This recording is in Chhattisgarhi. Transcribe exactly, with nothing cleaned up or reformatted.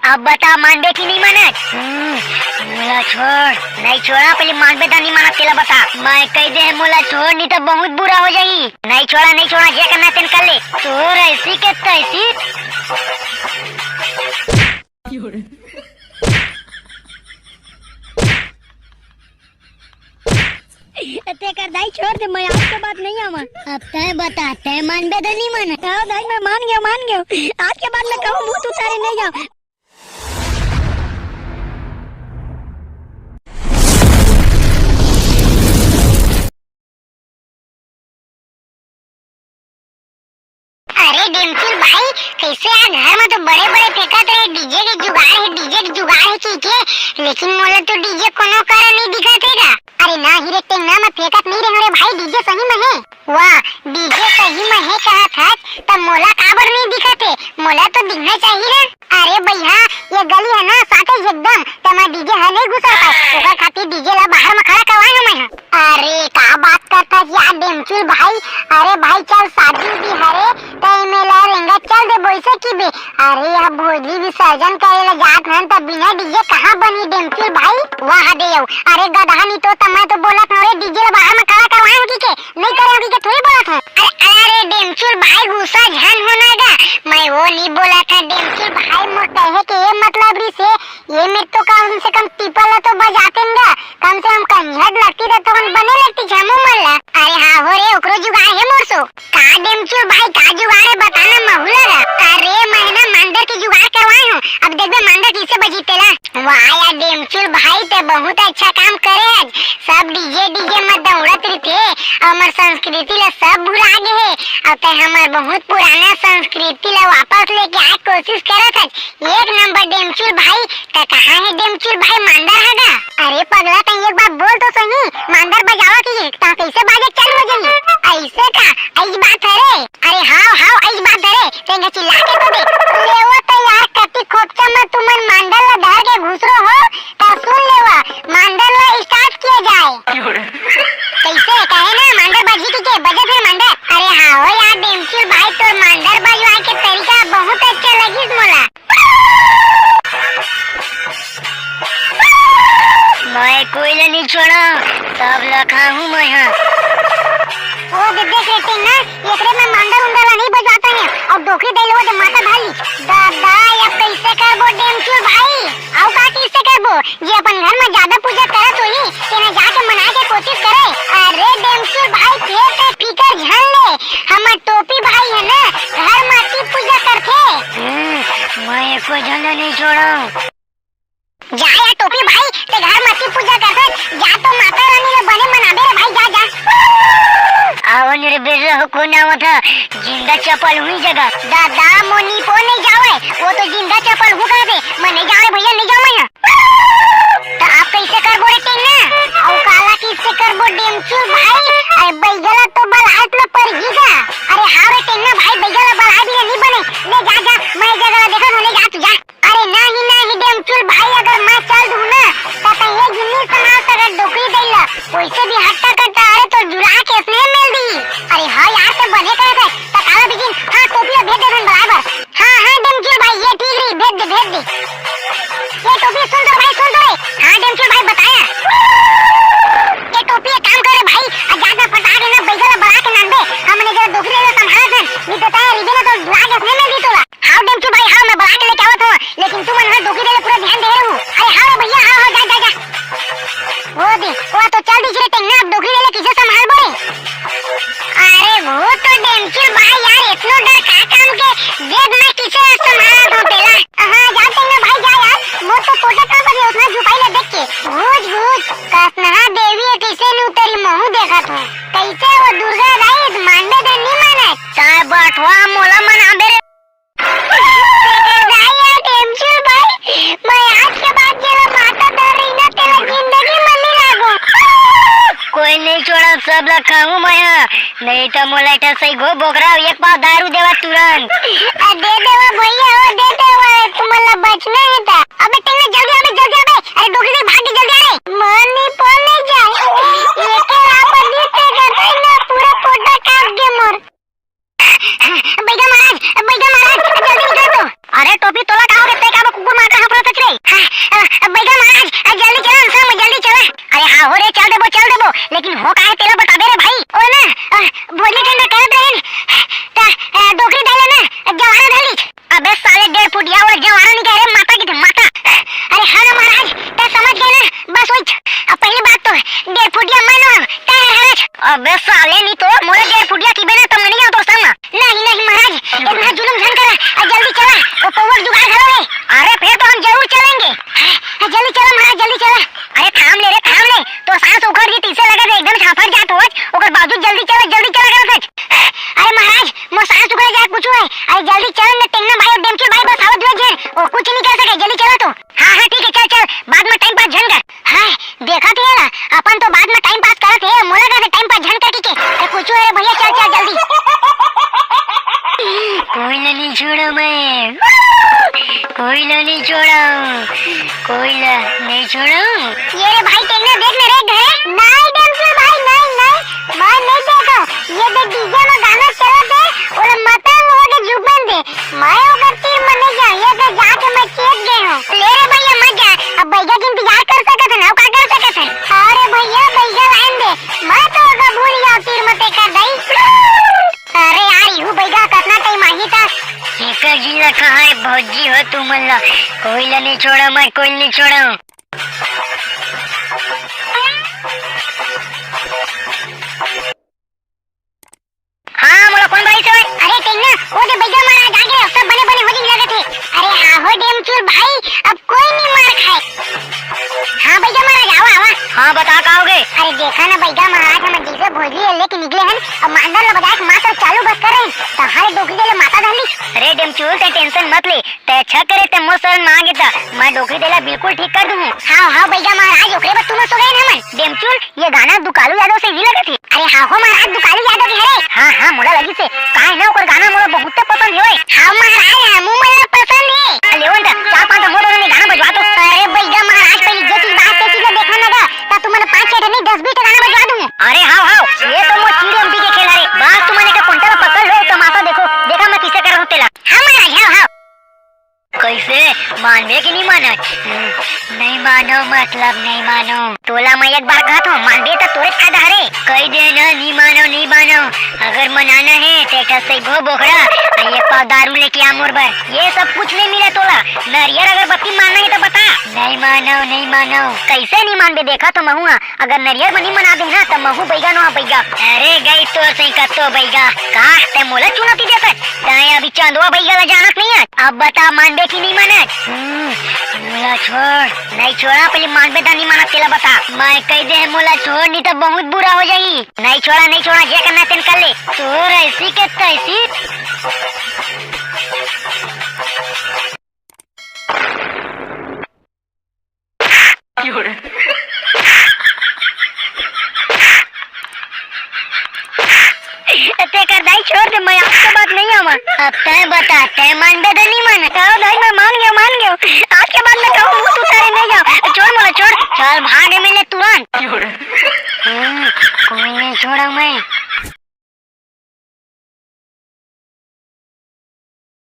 अब बता, मानबे कि नहीं मानत? हम्म, मोला छोड़। नहीं छोड़ा, पहले मानबे त नहीं मानत, तेला बता। मैं कह दे, मोला छोड़, नहीं तो बहुत बुरा हो जाही। नहीं छोड़ा, नहीं छोड़ा, जे करना तेन कर ले। तोर ऐसी के तैसी। तेकर दाई छोड़ दे, मैं आज के बाद नहीं आवा। अब तय बता, तय मानबे त नहीं मानत? हाँ दाई, मैं मान गया, मान गया। आज के बाद मैं कहूँ भूत उतारे नहीं जाऊँ। अरे डेमचुल भाई, कैसे यार, घर में तो बड़े बड़े फेंकत रहे, डीजे के जुगाड़ है, डीजे के जुगाड़ है की के, लेकिन मोला तो डीजे कोनो करा नहीं दिखत है गा। अरे ना ही रे, टेंगना में फेंकत नहीं रहे रे भाई, डीजे सही में है। वाह, डीजे सही में है कहत हस, त मोला काबर नहीं दिखत है? मोला तो दिखना चाहिए ना। अरे भैया, ये गली है ना साटे एकदम, त मैं डीजे है नहीं घुसा पाए, ओकर खातिर डीजे ला बाहर में खड़ा करवाए हूँ मैं। अरे का बात करता है यार डेमचुल भाई। अरे भाई चल, शादी उदी हरे त एमे ला रेंगा चल दे बोइसे की बे। अरे अब भोजली विसर्जन करे ला जात हन त बिना डीजे कहाँ बनी डेमचुल भाई? वाह दे यौ। अरे गधा नी तो त मैं तो बोलत हूँ रे डीजे ला बाहर में खड़ा करवाए हूँ की के, नहीं करे हूँ की के थोड़ी बोलत हूँ। अरे अरे डेमचुल भाई गुस्सा झन होना गा, मैं वो नहीं बोला था डेमचुल भाई, मोर कहे के ये मतलब रही से ये मेर तो कम से कम पीपल ला तो बजाते न गा, कम से कम कंझट लगती त थोकन बने लगती झमू मन ला। अरे हाँ हो रे, ओकरो जुगाड़ हे मोर सो। का डेमचुल भाई, का जुगाड़ हे बता ना महू ला गा। अरे मैं ना मांदर के जुगाड़ करवाए हूँ, अब देखबे मांदर कैसे बजी तेला। वाह यार डेमचुल भाई, ते बहुत अच्छा काम करे आज, सब डीजे डीजे में दौड़त रहिथे, हमर संस्कृति ला सब भुला गे हे। अब ते हमर बहुत पुराना संस्कृति ला वापस लेके आए कोशिश करत हस। एक नंबर डेमचुल भाई, त कहाँ हे डेमचुल भाई मांदर ह गा? अरे पगला, तैं एक बार बोल तो सही, मांदर बजावा की त कैसे बाजे चल हो जाही? ऐसे का? ऐस बात है रे। अरे हाव हाव, ऐस बात है रे, तैं चिल्ला के तो दे। लेवो त यार, कति खोपचा में तुमन मांदर ला धर के घुसरो हो, त सुन लेवा, मांदर ला स्टार्ट किया जाए। कैसे कहे ना, मांदर बजी की के, बजे फिर मांदर। अरे हाँ हो यार डेमचुल भाई, तोर मांदर बजवाए के तरीका बहुत अच्छा लगिस मोला। मैं कोई ला नहीं छोड़ा, सब ला खाहूँ मैं हा। ओ दे देख रे टेंगना, एकरे में मांदर उंदर ला नहीं बजवाता है, अउ डोकरी दई ला वो दे माता धाली। दादा, अब कैसे करबो डेमचुल भाई? अउ का कैसे करबो? जे अपन घर में ज्यादा पूजा करत होही, तेने जाके मनाए के कोशिश करे। अरे डेमचुल भाई, फेर ते फिकर झन ले, हमर टोपी भाई है ना, घर माटी पूजा करथे। हम्म, मैं एको झन ला नहीं छोड़ा। जा यार टोपी भाई, ते घर माटी पूजा करथे, जा तो माता रानी ला बने मनाबे रे भाई, जा, जा। आवन रे बेरा हो, कोन आवत है? जिंदा चपल हुई जगह। दादा, मोनी पो नहीं जावे, वो तो जिंदा चपल हूँ कह दे, मैं नहीं जावे भैया, नहीं जावे यहाँ। त अब कैसे करबो रे टेंगना? अउ काला कैसे करबो डेमचुल भाई? अरे बैगला तो बलात लो पर ही जा। अरे हाँ रे टेंगना भाई, बैगला बला भी नहीं बने। ले जा जा, मैं जगह ला देखा, ले जा तू जा। अरे नहीं नहीं डेमचुल भाई, अगर मैं चल दूँ ना, त तैं ये जिन्नी संभाल सके डोकरी दई ला। वैसे भी हट्टा कट्टा, अरे तो जुरा के स्नेह मिल दी। अरे हाँ यार, ते बने करे थे, त काला बिजिन, हाँ टोपी भेज दे धन बराबर। हाँ, हाँ, डेमचुल भाई, ये ठीक रही, भेज दे, भेज दे। ये टोपी सुन तो भाई, सुन तो रे। हाँ, डेमचुल भाई, बताया। ये टोपी एक काम करे भाई, आज जात ना फटाक ना बैगला बला के नान दे। हमने जरा डोकरी ला संभालत हन, नहीं तो तैं रिबे ना तो लाग नहीं मिल दी तोला। हाँ, डेमचुल भाई, हाँ, मैं बला के लेके आवत हूँ, लेकिन तुमन हाँ डोकरी ला पूरा ध्यान दे रहू। अरे हाँ रे भैया, हाँ, हाँ, जा, जा, जा। वो दे, वो तो चल दी रे टेंगना, अब डोकरी ला कैसे संभालबो रे? अरे वो तो डेमचुल भाई यार, इतनो डर का काम के, देख मैं किसे संभालत हूँ तेला। हाँ, जा टेंगना भाई, जा यार, वो तो पोटा कांपत है, उतना जुकाई ला देख के। भूत, भूत, कसनहा देवी है, कैसे नहीं उतरी, महू देखत हूँ। कैसे वो दुर्गा दाई, मानबे त नहीं माने। काय बटवा मोला मनाबे रे। तेकर दाई यार, डेमचुल भाई, मैं आज के बाद जेला माता धर रही ना, तेला जिंदगी में नहीं लागो। कोई नहीं छोड़ा, सब ला खाऊं मैं, हाँ। नहीं तो मोला एक ठा सही गो बोकरा, एक पाव दारू देवा तुरंत। आ, दे देवा भैया, ओ, दे देवा, तुमन ला बचना है ता। अबे टेंगना, जल्दी आबे, जल्दी आबे। अरे डोकरी नहीं, भाग के जल्दी आ रे। मनी पो नहीं जाए। ये के रापा दी ते करते ना, पूरा पोटा काट के मोर। बैगा महाराज, बैगा महाराज, जल्दी निकल तो। अरे टोपी तोला का हो गे, ते का वो माता हफरा तक रे। हाँ, अ, अ, बैगा महाराज, अ, जल्दी चला, हम सब जल्दी चला। अरे हाँ हो रे, चल देबो, चल देबो, लेकिन हो का हे तेला बताबे रे भाई। ओ ना, अ, भोजली ठंडा करत रहिन, त, अ, डोकरी डाले ना, अ, जवारा धली। अबे साले डेढ़ फुटिया, वो जवारा नहीं कह रहे, माता की थे, माता। अरे हाँ ना महाराज, तै समझ गए ना, बस वही। अब पहली बात तो डेढ़ फुटिया मैं ना, तै हरच। अबे साले, नहीं तो मोरे डेढ़ फुटिया की बिना तो मैं नहीं जाऊँ तो संग। नहीं, नहीं महाराज, इतना जुलुम झन करा, अ, जल्दी चला, वो पौवा के जुगाड़ घलो हे। अरे फिर तो हम जरूर चलेंगे। अ, जल्दी चला महाराज, जल्दी चला। अरे थाम ले रे, थाम ले, तो सांस उखड़ दी, तीसे लगे थे, एकदम झांफड़ जात होच, ओकर बावजूद जल्दी चला, जल्दी चला करा सच। अरे महाराज, मोर सांस उखड़ जाए कुछ है, अरे जल्दी चल न, टेंगना भाई और डेमचुल भाई बस आवत हुए जे, वो कुछ नहीं कर सके, जल्दी चला तू। हाँ, हाँ, ठीक है, चल, चल, बाद में टाइम पास झन कर। हाँ, देखा थे ना, अपन तो बाद में टाइम पास करत हे, मोला का टाइम पास झन करके के। अरे कुछ अरे भैया, चल, चल, जल्दी। कोई ला नहीं छोड़ा मैं, कोई ला नहीं छोड़ा, कोई ला नहीं छोड़ा। ये रे भाई, टेंगना देख ना रे घर। नहीं, डेमचुल भाई, नहीं, नहीं, मैं नहीं देखा। ये देख, डीजे में गाना चलत हे, ओला मतंग हो के जुबन दे। मैं ओकर तीर में नहीं जाऊँ, ये तो जाके मैं चेत गए हूँ। ले रे भैया, मत जा। अब भैया के इंतजार कर सकत है ना, का कर सकत है? अरे भैया, भैया लाइन दे, मैं तो ओकर भूल जाऊँ तीर में ते कर दई। अरे यार, इहू भैया कितना टाइम आही था। एकर जिला कहाँ है भौजी हो तुमन ला? कोई ला नहीं छोड़ा मैं, कोई नहीं छोड़ा। हाँ, मोला कौन बलाई से? अरे टेंगना, वो दे बैगा महाराज आ गए, सब बने बने हो जाएंगे लगत है। अरे हाँ हो डेमचुल भाई, अब कोई नहीं मार खाए। हाँ बैगा महाराज, आवा, आवा। हाँ, बता का हो गए? अरे देखा ना बैगा महाराज, हम जैसे भोजली ले लेके निकले हैं, अब मांदर ला बजाए के मात्र चालू बस कर रहे हैं, तो हमारे डोकरी ले माता धर ली। अरे डेमचुल, ते टेंशन मत ले, ते अच्छा करे ते मोर शरण में आ गे त, मैं डोकरी तेला बिल्कुल ठीक कर दूँ। हाँ, हाँ बैगा महाराज, ओकरे बर तुमन सो गए हमन। डेमचुल, ये गाना दुकालू यादव से ही लगत हे। अरे हाँ हो महाराज, दुकालू यादव के हरे। हाँ, हाँ, मोला लगी से, का है ना, ओकर गाना मोला बहुत पसंद हे। हाँ महाराज, हमू मन ला पसंद हे। लेवन त, चार पांच मोर बर गाना बजवा तो। अरे बैगा महाराज, पहले जे चीज बात ते चीज ला देखा ना गा, त तुमन पांच छह ठन नहीं, दस बीस ठन गाना बजवा दूँ। अरे हाँ, हाँ, ये तो मोर चिड़ी अम्पी के खेल हरे। बस तुमन एक कुंटा ला पकड़ लो, तमाशा देखो, देखा मैं किसे कर रहा हूँ तेला। हाँ महाराज, हाँ, हाँ। कैसे? मानबे कि नहीं मानत? हम्म, नहीं मानो, मतलब नहीं मानो। तोला मैं एक बार कहत हूँ, मानबे त तोरे फायदा हरे। कह दे ना, नहीं मानो, नहीं मानो। अगर मनाना है, तो एक ठो सैगो बोकरा, ये पाव दारू लेके आ मोर बर। ये सब कुछ नहीं मिले तोला। नरियर अगरबत्ती मानना है तो बता। नहीं मानो, नहीं मानो। कैसे नहीं मानबे? देखा तो महूँ, अगर नरियर म नहीं मना दे ना, त महू बैगा नोहा बैगा। अरे गई तोर सही कत्तो बैगा। का? ते मोला चुनौती देत हस? तैं अभी चंदवा बैगा ला जानत नहीं है। अब बता, मानबे कि नहीं मानत? हम्म, मोला छोड़। नहीं छोड़ा, पहले मानबे त नहीं मानत, तेला बता। मैं कह दे है, मोला छोड़, नहीं तो बहुत बुरा हो जाही। नहीं छोड़ा, नहीं छोड़ा, जे करना तेन कर ले। तोर ऐसी के तैसी। तेकर दाई छोड़ दे, मैं आज के बाद नहीं आवा। अब तैं बता, तैं मानबे त नहीं माने? हाँ दाई, मैं मान गया, मान गया। आज के बाद मैं कहूँ मुँह उतारे नहीं जाऊँ। छोड़ मोला, छोड़। चल भाग एमे ले तुरंत। हम्म, कोई नहीं छोड़ा मैं।